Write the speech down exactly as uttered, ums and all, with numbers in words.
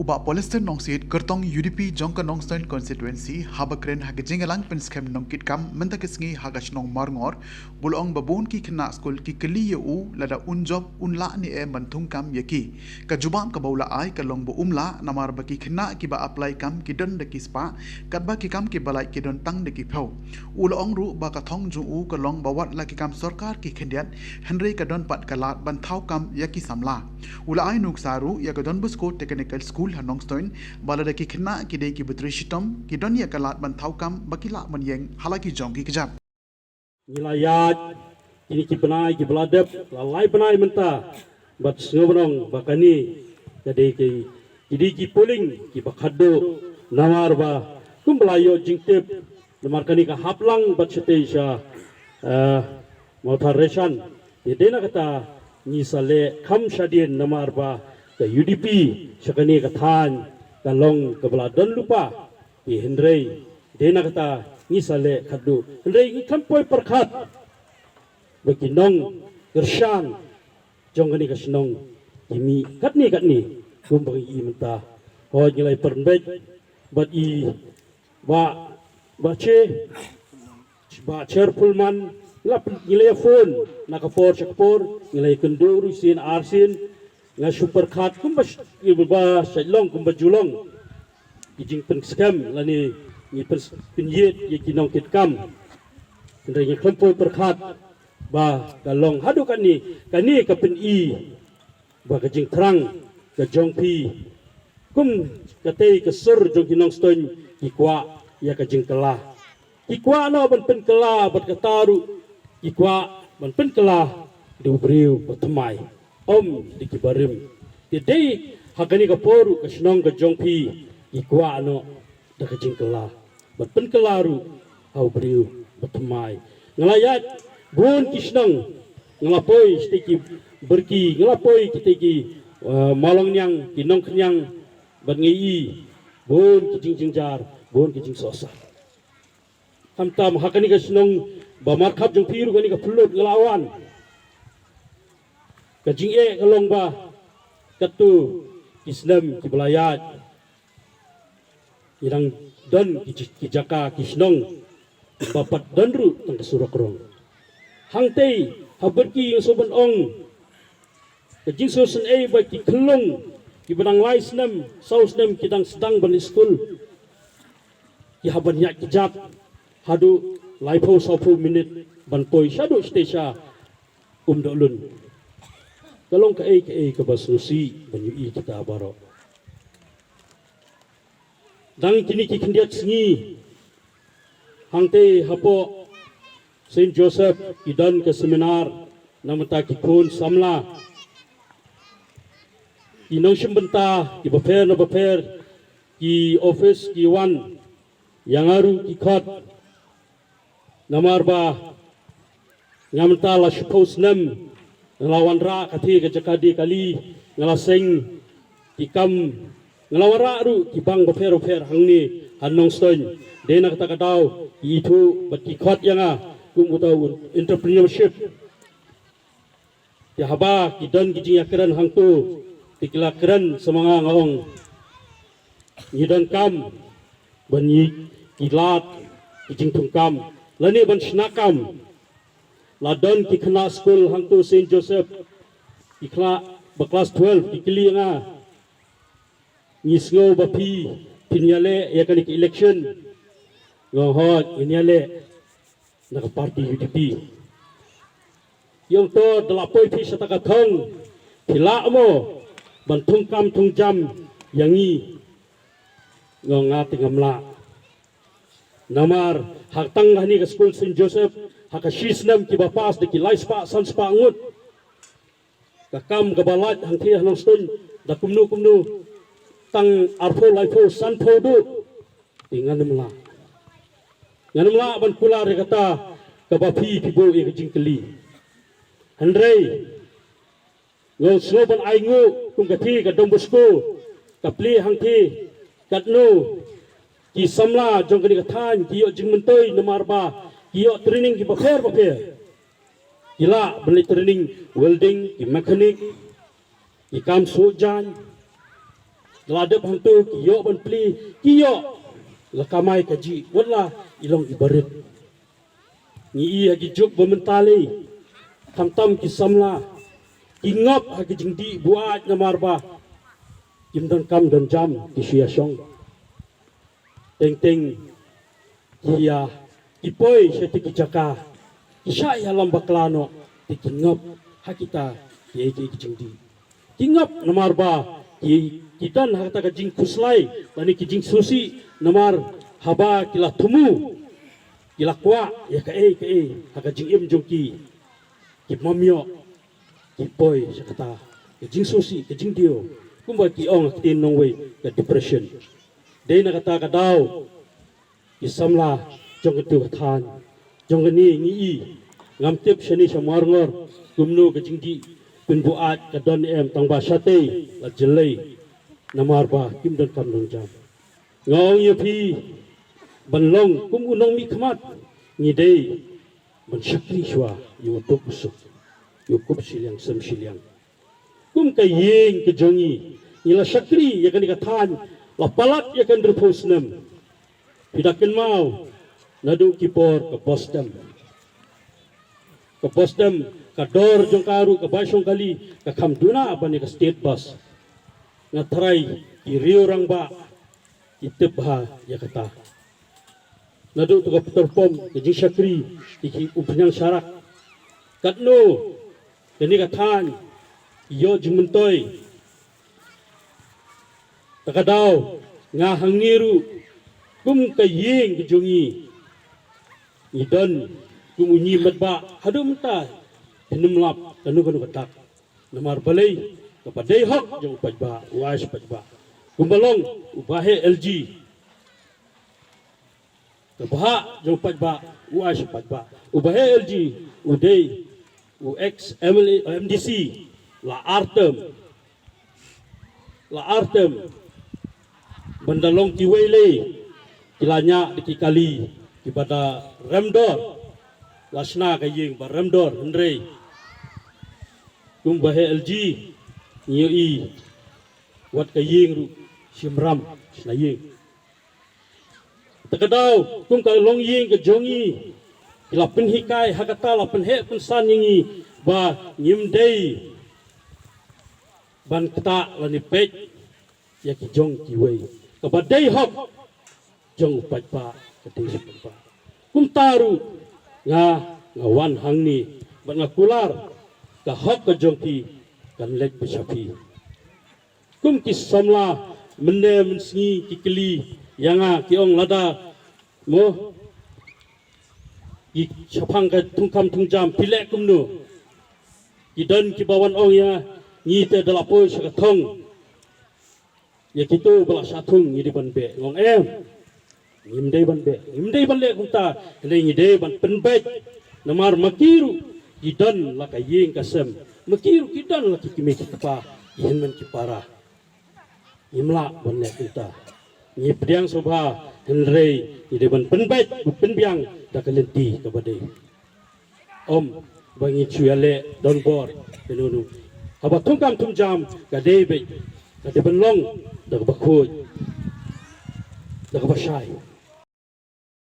Bah Polester Nongsiej, kyrtong U D P jong ka Nongstoiñ constituency, haba kren ha ka jingïalang pynskhem nongkitkam mynta ka sngi ha ka shnong Marngor, u la ong ba bun ki khynnah skul ki kylli ïa u lada un jop un lah ne em ban thungkam ïa ki. Ka jubab kaba u la ai ka long ba um lah namar ba ki khynnah kiba apply kam ki don da ki spah, katba ki kam kiba lait ki don tang da ki phew. U la ong ruh ba ka thong jong u ka long ba wat la ki kam sorkar ki khyndiat, hynrei ka don pat ka lad ban thaw kam ïa ki samla. U la ai nuksa ruh ïa ka Don Bosco Technical School ha Nongstoiñ, ba lada ki khynnah ki dei kiba trei shitom, ki don ïa ka lad ban thaw kam ba ki lah ban ïeng ha la ki jong ki kjat. Ngi la ïaid kine ki bnai kiba la dep, la lai bnai mynta, bad sngewbha ong ba kane ka dei ki, ki dei ki polling kiba khatduh, namar ba kumba la ïoh jingtip, namar kane ka hap lang bad shatei sha, eh, Mawthadraishan. Te dei na kata ngi sa leh kham shadien namar ba ka U D P sha kane ka thaiñ ka long kaba la don lypa. Te hynrei dei na kata ngi sa leh khatduh. Hynrei ngi khlem poi pyrkhat ba ki nongkyrshan jong kane ka shnong ki mih katne katne kumba ngi i mynta. Hooid, ngi la ïa pynbeit bad i Bah, Bah Che, Bah Cherpulman, ngi la, ngi la ïa phone na ka por sha ka por, ngi la ïa kynduh ruh sien ar sien, nga shu pyrkhat kumba sh-, kumba sha long kumba ju long ki jingpynskhem lane ngi pyn-, pynïit ïa ki nongkitkam. Hynrei ngi khlem poi pyrkhat ba ka long haduh katne, kane ka pyni ba ka jingthrang ka jong phi, kum katei ka sur jong ki Nongstoiñ, ki kwah ïa ka jingkylla. Ki kwah noh ban pynkylla bad kata ruh ki kwah ban pynkylla da u briew ba thymmai, ym da ki barim. Te dei ha kane ka por ruh ka shnong ka jong phi ki kwah noh da ka jingkylla bad pynkylla ruh ha u briew ba thymmai. Nga la ïaid bun ki shnong, nga la poi shatei ki Byrki, nga la poi kitei ki, eh, Mawlongniang, ki Nongkynniang, bad nga i bun ki jingjynjar, bun ki jingsohsat. Khamtam ha kane ka shnong ba markhap jong phi ruh, kane ka Phyllud, nga la wan. Ka jingeh ka long ba katto ki snem kiba la ïaid, ngi dang don ki j-, ki jaka ki shnong ba pat don ruh tang ka surok rong. Hangtei ha Byrki nga sngewbha ban ong, ka jingsngewsynei ba ki khyllung kiba dang lai snem, saw snem ki dang sdang ban leit skul, ki hap ban ïaid kjat haduh laiphew sawphew minit ban poi shaduh shatei sha Umdohlun. Ka long kaei kaei kaba sngewsih ban ïohi kita baroh. Dang kine ki khyndiat sngi, hangtei hapoh Saint Joseph ki don ka seminar na bynta ki khun samla, ki nongshim bynta kiba pher na bapher, ki office ki wan ïa nga ruh ki khot. Namar ba nga mynta la shiphew snem nga la wanrah katei ka jaka die kali, nga la seng ki kam, nga la wanrah ruh ki bank bapher bapher hangne ha Nongstoiñ. Dei na kata ka daw ki ithuh bad ki khot ïa nga kum uta u entrepreneurship. Te haba ki don ki jingïakren hangto, te ki la kren sa ma nga, nga ong, ngi donkam ban ïa ki lad ki jingthungkam lane ban shna kam. La don ki khynnah skul hangto Saint Joseph, ki khynnah ba klas twelve, ki kylli ïa nga, ngi sngew ba phi phin ïaleh ïa kane ka election. Nga ong, hooid, ngin ïaleh na ka party U D P. Ki ong, to da la poi phi sha kata ka thong, phi lah mo ban thungkam thungjam ïa ngi? Nga ong, nga te ngam lah. Namar ha tang hangne ka skul Saint Joseph, ha ka shi snem kiba pass da ki lai spah san spah ngut. Ka kam kaba lait hangtei ha Nongstoiñ da kumno kumno tang arphew, laiphew, sanphew duh. Te ngan ym lah. Ngan ym lah ban kular ïa kata kaba phi phi buh ïa ka jingkylli. Hynrei nga sngew ban ainguh kum katei ka Don Bosco ka plie hangtei, katno ki samla jong kane ka thaiñ ki ïoh jingmyntoi namar ba ki ïoh training kiba pher bapher. Ki lah ban leit training welding, ki mechanic, ki kam suh jaiñ. La dep hangto ki ïoh ban plie, ki ïoh la kamai kajih, wat la i long i barit. Ngi i ha ki juk ba mynta lei, khamtam ki samla, ki ngop ha ki jingdih buaid namar ba kim don kam don jam ki shu ïa shong. Teng teng ki ïa, ki poi sha te ki jaka, ki shah ïalam bakla noh, te ki ngop ha kita ki ei ki ei ki jingdih. Ki ngop namar ba ki, ki don ha kata ka jingkhuslai lane ki jingsngewsih namar haba ki la thmu, ki la kwah ïa kaei kaei ha ka jingim jong ki, ki ym ïoh, ki poi sha kata ka jingsngewsih, ka jingdiaw, kumba ki ong ha ka ktien nongwei ka depression. Dei na kata ka daw ki samla jong katu ka thaiñ, jong kane ngi i, ngam tip shane sha Marngor kumno ka jingdih pynbuaid ka don em, tang ba shatei la jyllei namar ba kim don kam don jam. Nga ong ïa phi, ban long kum u nongmihkhmat, ngi dei ban shakri shuwa ïa u duk u suk, ïa u kup shiliang sem shiliang. Kum ka ïing ka jong ngi, ngi la shakri ïa kane ka thaiñ la palat ïa ka hynriewphew snem. Phi da kynmaw naduh ki por ka bus dem, ka bus dem, ka dor jong ka ruh ka bai shong kali, ka kham duna ban ïa ka state bus. Nga tharai ki riew rangbah ki tip bha ïa kata. Naduh tu ka petrol pump, ka jingshakri, ki, ki umphniang sharak, katno kane ka thaiñ ki ïoh jingmyntoi. Ta ka daw nga hangne ruh, kum ka ïing ka jong ngi, ngi don kum u ñi met ba haduh mynta phin ym lap kano kano ka dak. Namar balei? Kaba dei hok jong u paidbah, u ai sha paidbah. Kumba long u Bah L G, kaba hok jong u paidbah, u ai sha paidbah. U Bah L G u dei u ex M L A, M D C la ar term, la ar term. Ban da long kiwei lei ki la ñiah da ki kali kiba da rem dor, la shna ka ïing ba rem dor, hynrei kum Bah L G ngi ïohi wat ka ïing ruh shim ram, shna ïing. Ta ka daw kum ka longïing ka jong ngi, ki la pynhikai ha kata, la pynheh pynsan ïa ngi ba ngim dei ban ktah lane peit ïa ki jong kiwei. Kaba dei hok jong u paidbah ka dei sha paidbah. Kumta ruh nga, nga wan hangne bad nga kular, ka hok ka jong phi kan leit beit sha phi. Kum ki samla mynne mynsngi ki kylli ïa nga, ki ong, lada mo ki shaphang ka thungkam thungjam phi leh kumno? Ki don kiba wan ong ïa ngi te da la poi sha ka thong, ïa kito ba la shah thung ngi dei ban beh. Nga ong em, ngim dei ban beh, ngim dei ban leh kumta. Hynrei ngi dei ban pynbeit, namar ma ki ruh ki don la ka ïing ka sem, ma ki ruh ki don la ki kmie ki kpa, ki hynmen ki para. Ngim lah ban leh kumta. Ngi pdiang sngewbha, hynrei ngi dei ban pynbeit, ban pynbiang da ka lynti kaba dei. Ym ba ngi shu ïaleh donbor kano kano. Haba thungkam thungjam ka dei beit, ka dei ban long da kaba khuid, da kaba shai.